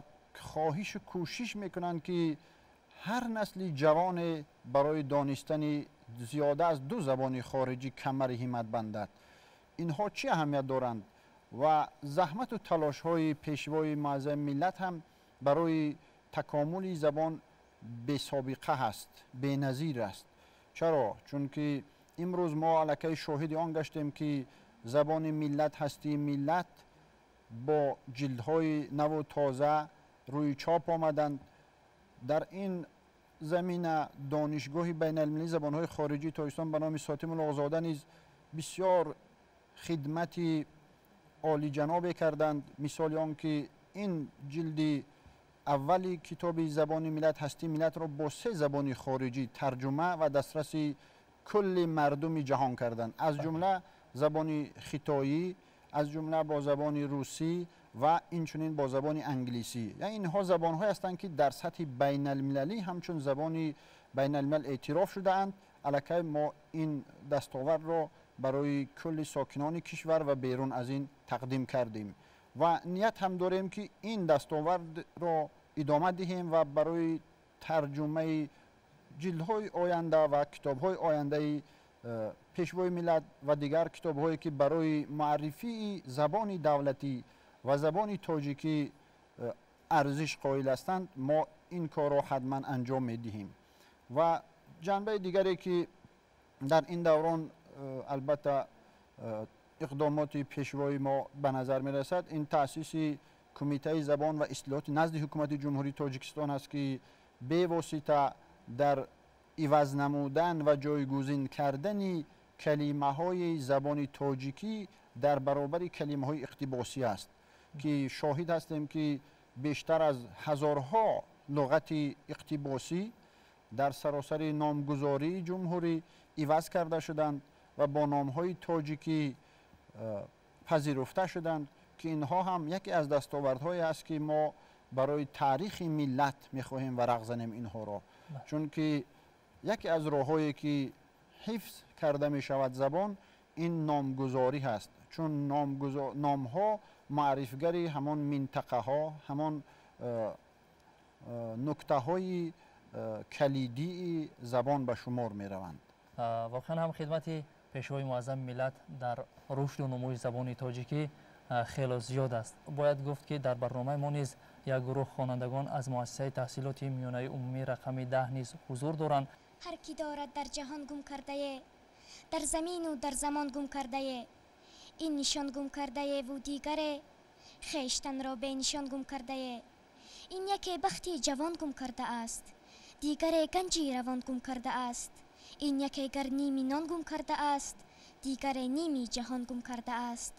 хоҳишу кӯшиш мекунанд, ки ҳар насли ҷавоне барои донистани зиёда аз ду забони хориҷӣ камари ҳиммат бандад. Инҳо чӣ аҳамият доранд ва заҳмату талошҳои пешвои муаззами миллат ҳам барои такомули забон бесобиқа ҳаст, беназир аст. Чаро? Чунки имрӯз мо аллакай шоҳиди он гаштем, ки забони миллат, ҳастии миллат бо ҷилдҳои наву тоза рӯи чоп омаданд. Дар ин замина Донишгоҳи байналмилалии забонҳои хориҷии Тоҷикистон ба номи Сотим Улуғзода низ бисёр хидмати олиҷанобе карданд. Мисоли он ки ин ҷилди аввали китоби забони миллат, ҳастии миллатро бо се забони хориҷӣ тарҷума ва дастраси кулли мардуми ҷаҳон карданд, аз ҷумла забони хитоӣ, аз ҷумла бо забони русӣ ва инчунин бо забони англисӣ. Яъне инҳо забонҳое ҳастанд, ки дар сатҳи байналмилалӣ ҳамчун забони байналмилал эътироф шудаанд. Аллакай мо ин дастовардро барои кулли сокинони кишвар ва берун аз ин тақдим кардем ва ният ҳам дорем, ки ин дастовардро идома диҳем ва барои тарҷумаи ҷилдҳои оянда ва китобҳои ояндаи пешвои миллат ва дигар китобҳое, ки барои муаррифии забони давлатӣ ва забони тоҷикӣ арзиш қоил ҳастанд, мо ин корро ҳатман анҷом медиҳем. Ва ҷанбаи дигаре, ки дар ин даврон албатта иқдомоти пешвои мо ба назар мерасад, ин таъсиси Кумитаи забон ва истилоҳоти назди Ҳукумати Ҷумҳурии Тоҷикистон аст, ки бевосита дар иваз намудан ва ҷойгузин кардани калимаҳои забони тоҷикӣ дар баробари калимаҳои иқтибосӣ аст, ки шоҳид ҳастем, ки бештар аз ҳазорҳо луғати иқтибосӣ дар саросари номгузории ҷумҳурӣ иваз карда шуданд ва бо номҳои тоҷикӣ пазируфта шуданд, ки инҳо ҳам яке аз дастовардҳое аст, ки мо барои таърихи миллат мехоҳем варақ занем инҳоро. Чунки яке аз роҳҳое, ки ҳифз карда мешавад забон, ин номгузорӣ ҳаст, чун номҳо маърифгари ҳамон минтақаҳо, ҳамон нуктаҳои калидии забон ба шумор мераванд. Воқеан ҳам хидмати пешвои муаззами миллат дар рушду нумӯи забони тоҷикӣ хело зиёд аст. Бояд гуфт, ки дар барномаи мо низ як гурӯҳ хонандагон аз муассисаи таҳсилоти миёнаи умумӣ рақами 10 низ ҳузур доранд. Ҳар ки дорад дар ҷаҳон гум кардае, дар замину дар замон гум кардае, ин нишон гум кардаеву дигаре хештанро бенишон гум кардае, ин яке бахти ҷавон гум кардааст, дигаре ганҷи равон гум кардааст, ин яке гар ними нон гум кардааст, дигаре ними ҷаҳон гум кардааст,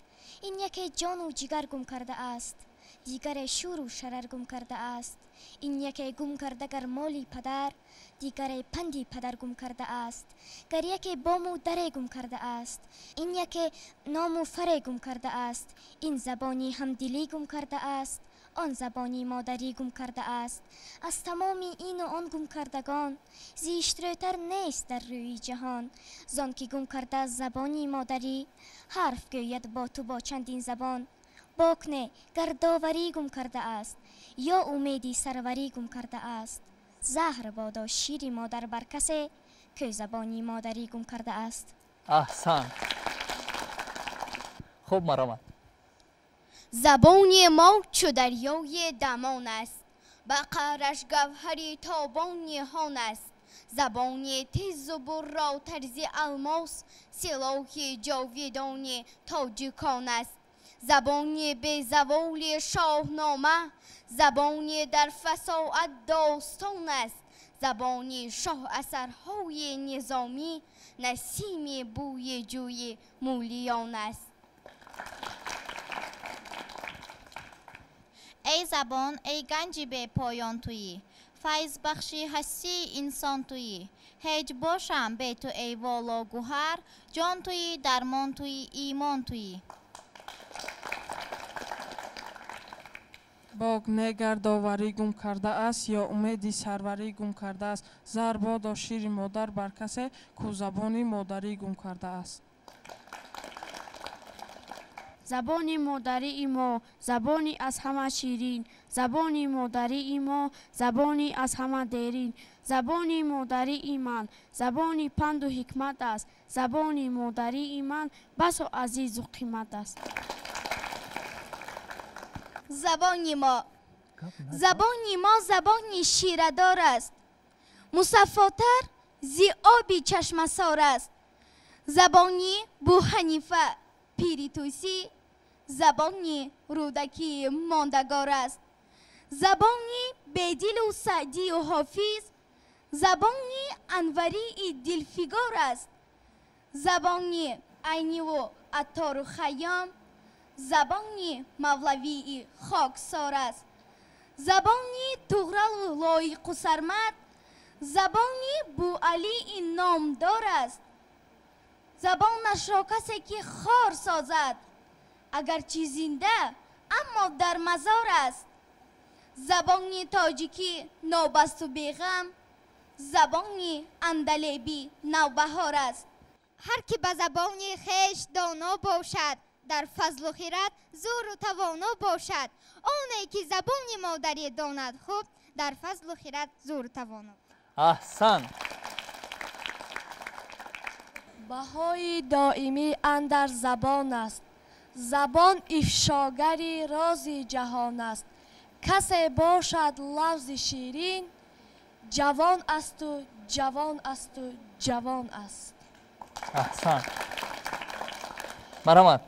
ин яке ҷону ҷигар гум кардааст, дигаре шӯру шарар гум кардааст, ин яке гум карда гар моли падар, дигаре панди падар гум кардааст, гар яке бому даре гум кардааст, ин яке ному фаре гум кардааст, ин забони ҳамдилӣ гум кардааст, он забони модарӣ гум кардааст. Аз тамоми ину он гумкардагон зиштрӯтар нест дар рӯи ҷаҳон, зон ки гум карда забони модарӣ, ҳарф гӯяд бо ту бо чандин забон. Бок не, гар доварӣ гум кардааст, ё умеди сарварӣ гум кардааст. Заҳр бодо шири модар бар касе, ки забони модарӣ гум кардааст. Аҳсан. Хуб, маромад. Забони мо чу дарёи дамон аст, ба қаъраш гавҳари тобон ниҳон аст. Забони тезу бурро тарзи алмос, силоҳи ҷовидони тоҷикон аст. Забони безаволи шоҳнома, забони дар фасоат достон аст. Забони шоҳ асарҳои низомӣ, насими бӯи ҷӯи мӯлиён аст. Эй забон, эй ганҷи бепоён туӣ, файзбахши ҳастии инсон туӣ. Ҳеҷ бошам бе ту эй воло гуҳар, ҷон туӣ, дармон туӣ, имон туӣ. Бог негардоварӣ гум кардааст ё умеди сарварӣ гум кардааст. Зар бодо шири модар бар касе, ку забони модарӣ гум кардааст. Забони модарии мо, забони аз ҳама ширин, забони модарии мо, забони аз ҳама дерин, забони модарии ман, забони панду ҳикмат аст, забони модарии ман басо азизу қимат аст. Забони мо, забони мо забони ширадор аст, мусаффотар зи оби чашмасор аст, забони Бӯҳанифа пири Тӯсӣ, забони Рӯдакӣ мондагор аст, забони Бедилу Саъдию Ҳофиз, забони Анварии дилфигор аст, забони Айниву Аттору Хайём, забони Мавлавии хоксор аст, забони Туғралу Лоиқу Сармад, забони Бӯалии номдор аст. Забонашро касе ки хор созад, агарчи зинда, аммо дар мазор аст. Забони тоҷикӣ нобасту беғам, забони андалебӣ навбаҳор аст. Ҳар ки ба забони хеш доно бошад, дар фазлу хират зӯру тавоно бошад. Оне ки забони модарӣ донад хуб, дар фазлу хират зӯру тавоно. Аҳсан. Баҳои доимӣ андар забон аст. Забон ифшогари рози ҷаҳон аст. Касе бошад лафзи ширин, ҷавон асту ҷавон асту ҷавон аст. Аҳсан. Марҳамат.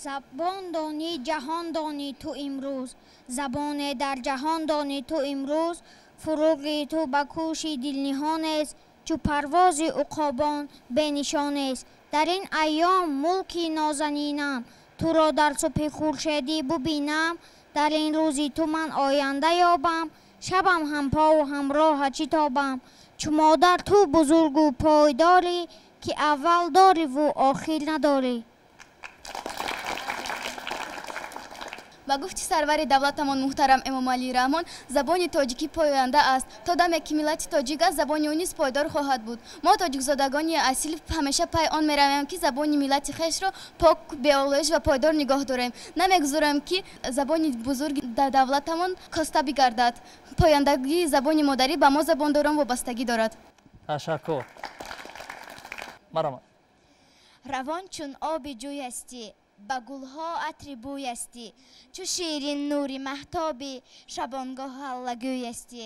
Забон донӣ, ҷаҳон донӣ ту имрӯз, забоне дар ҷаҳон донӣ ту имрӯз, фуруғи ту ба кӯши дилниҳонест, чу парвози уқобон бенишонест. Дар ин айём мулки нозанинам, туро дар субҳи хуршедӣ бубинам, дар ин рӯзи ту ман оянда ёбам, шабам ҳампову ҳамроҳа чӣ тобам. Чу модар ту бузургу пойдорӣ, ки аввал дориву охир надорӣ. Ба гуфти сарвари давлатамон муҳтарам Эмомалӣ Раҳмон, забони тоҷикӣ поянда аст. То даме ки миллати тоҷик аст, забони ӯ низ пойдор хоҳад буд. Мо тоҷикзодагони асил ҳамеша пай он меравем, ки забони миллати хешро пок, беолоиш ва пойдор нигоҳ дорем. Намегузорем, ки забони бузурги давлатамон коста бигардад. Пояндагии забони модарӣ ба мо забондорон вобастагӣ дорад. Ташаккур. Марҳамат. Равон чун оби ҷӯй ҳастӣ, ба гулҳо атри бӯй ҳастӣ, чу ширин нури маҳтоби шабонгоҳ ҳаллагӯй ҳастӣ.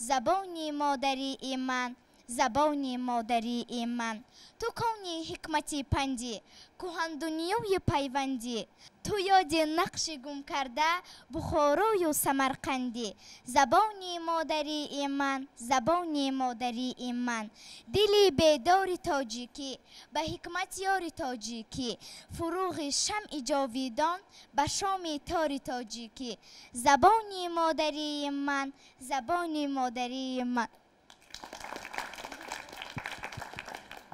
Забони модарии ман, забони модарии ман, ту кони ҳикмати пандӣ, кӯҳандунёи пайвандӣ, ту ёди нақши гум карда Бухорою Самарқандӣ. Забони модарии ман, забони модарии ман, дили бедори тоҷикӣ, ба ҳикмат ёри тоҷикӣ, фуруғи шамъи ҷовидон ба шоми тори тоҷикӣ. Забони модарии ман, забони модарии ман.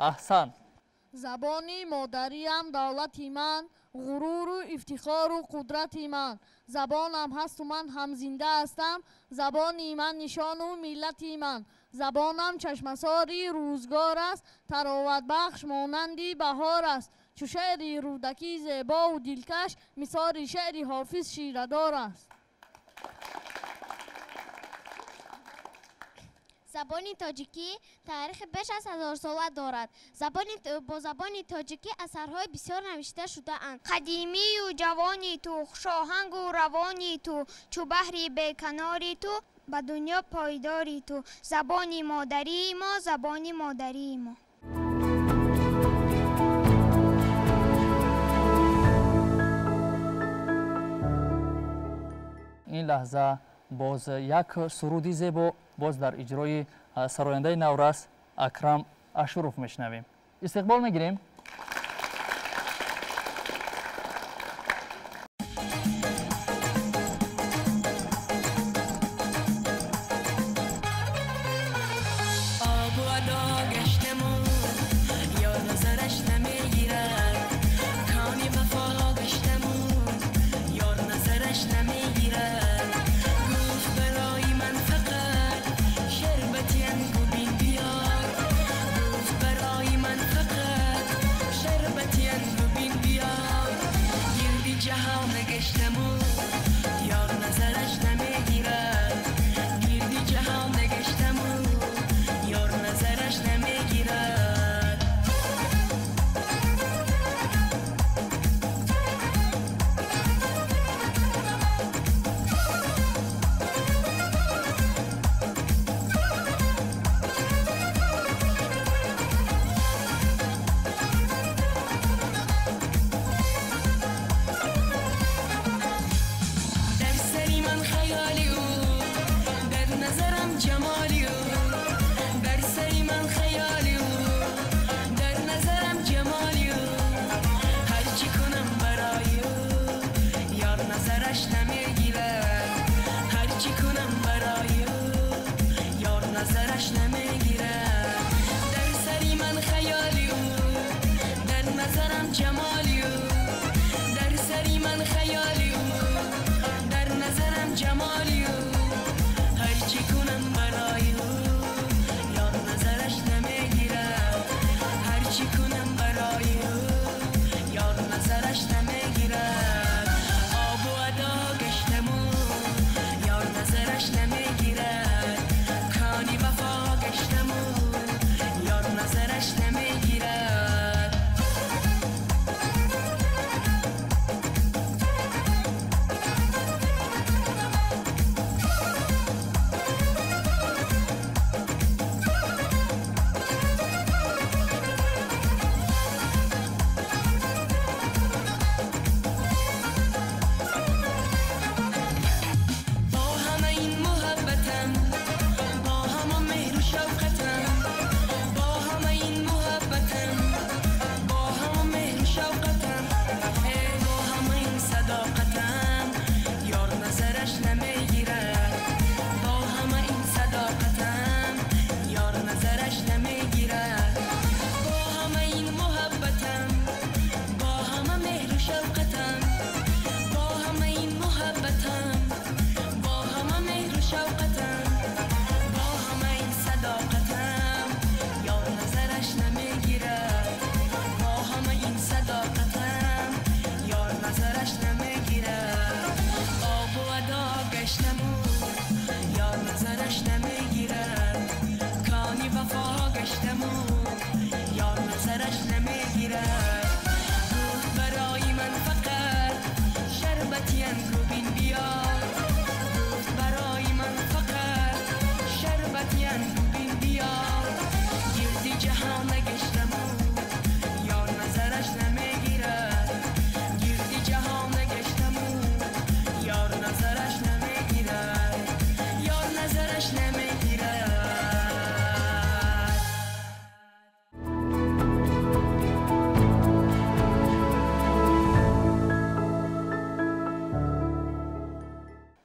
Аҳсан. Забони модариам давлати ман, ғуруру ифтихору қудрати ман. Забонам ҳасту ман ҳам зинда ҳастам, забони ман нишону миллати ман. Забонам чашмасори рӯзгор аст, тароватбахш монанди баҳор аст. Чу шеъри Рӯдакӣ зебову дилкаш, мисоли шеъри Ҳофиз ширадор аст. Забони тоҷикӣ таърихи беш аз ҳазорсола дорад. Бо забони тоҷикӣ асарҳои бисёр навишта шудаанд. Қадимию ҷавони ту, хушоҳангу равони ту, чу баҳри беканори ту, ба дунё пойдори ту. Забони модарии мо, забони модарии мо. Ин лаҳза боз як суруди зебо боз дар иҷрои сарояндаи наврас Акрам Ашуров мешунавем. Истиқбол мегирем. Обу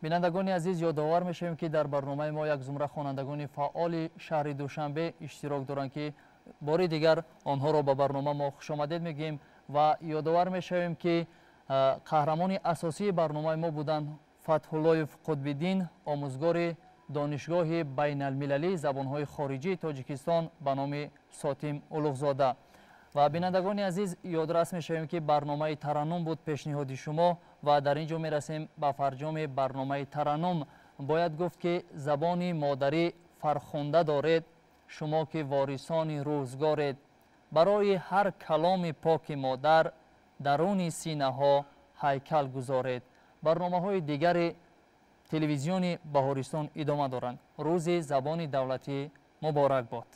Бинандагони азиз, ёдовар мешавем, ки дар барномаи мо як зумра хонандагони фаъоли шаҳри Душанбе иштирок доранд, ки бори дигар онҳоро ба барнома мо хушомадед мегӯем ва ёдовар мешавем, ки қаҳрамони асосии барномаи мо буданд Фатҳуллоев Қутбиддин, омӯзгори Донишгоҳи байналмилалии забонҳои хориҷии Тоҷикистон ба номи Сотим Улуғзода. Ва бинандагони азиз, ёдрас мешавем, ки барномаи Тараннум буд пешниҳоди шумо ва дар ин ҷо мерасем ба фарҷоми барномаи Тараннум. Бояд гуфт, ки забони модарӣ фархунда доред, шумо ки ворисони рӯзгоред. Барои ҳар каломи поки модар даруни синаҳо ҳайкал гузоред. Барномаҳои дигари телевизиони Баҳористон идома доранд. Рӯзи забони давлатӣ муборак бод.